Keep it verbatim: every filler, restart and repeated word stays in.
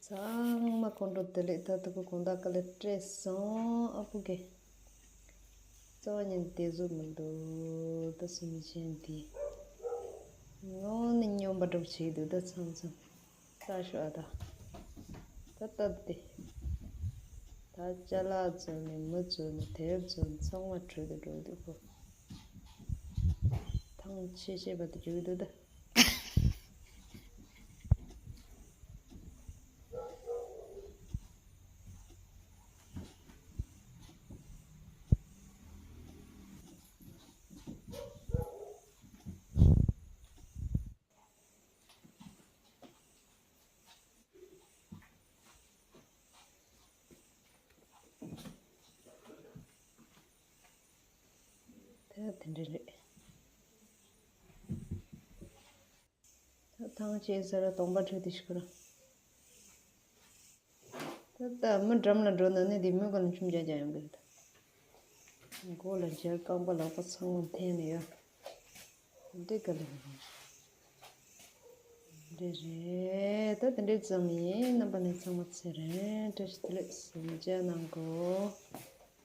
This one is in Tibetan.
ཚང་མ་ཁོང་ཁྲོ་བདེ་ལེགས། ད་ཐུག་གི་དགོང་དག་དཀའ་ལས་སྤྲད་སོང་ཨ་ཁུ་གེ། རྩ་བ་ཉིད་བདེ་བཟོ་མི་འདུག་ད་སེམས་ཅན་འདི་ངོ་ནི་སྨྱོན་པ་འདྲ་པོ་བྱེད་འདུག་ད་ཚང་ཚང་ལྟ་ཤོག་ཨ། ད་ད་ལྟ་དེ་ད་ཅ་ལག་བཙོང་ནས་མི་བཙོང་ནས་དེབ་བཙོང་ཚང་མ་བྲོས་ཏེ་འགྲོ་འདུག་གོ། ཐང་ཆད་ཆད་པ་དེ་འགྲིག་འདུག་ད། ད་དེ་འདྲ་རེད། ད་ཐང་ཆད་ཟེར་ར་གདོང་པ་བྲོས་ཏེ་ཤི་ཁོ་ར། ད་ལྟ་མི་འགྲམ་ལ་འགྲོ་ན་ནི་དེ་མོའི་སྒང་ལ་ཆུམ་རྒྱག་རྒྱག་ཡོང་གི་རེད། མགོ་ལ་འཇར་རྐང་པ་ལག་པ་ཚང་མ་འཐེན་ནས་ཡོད། འདི་ག་ལ་རེད། འདི་རེད། ད་དེ་འདྲའི་ཙམ་ཡིན། རྣམ་པ་ནས་ཚང་མ་ཚེ་རིང་བཀྲ་ཤིས་བདེ་ལེགས་གཟིམ་འཇག་གནང་གོ།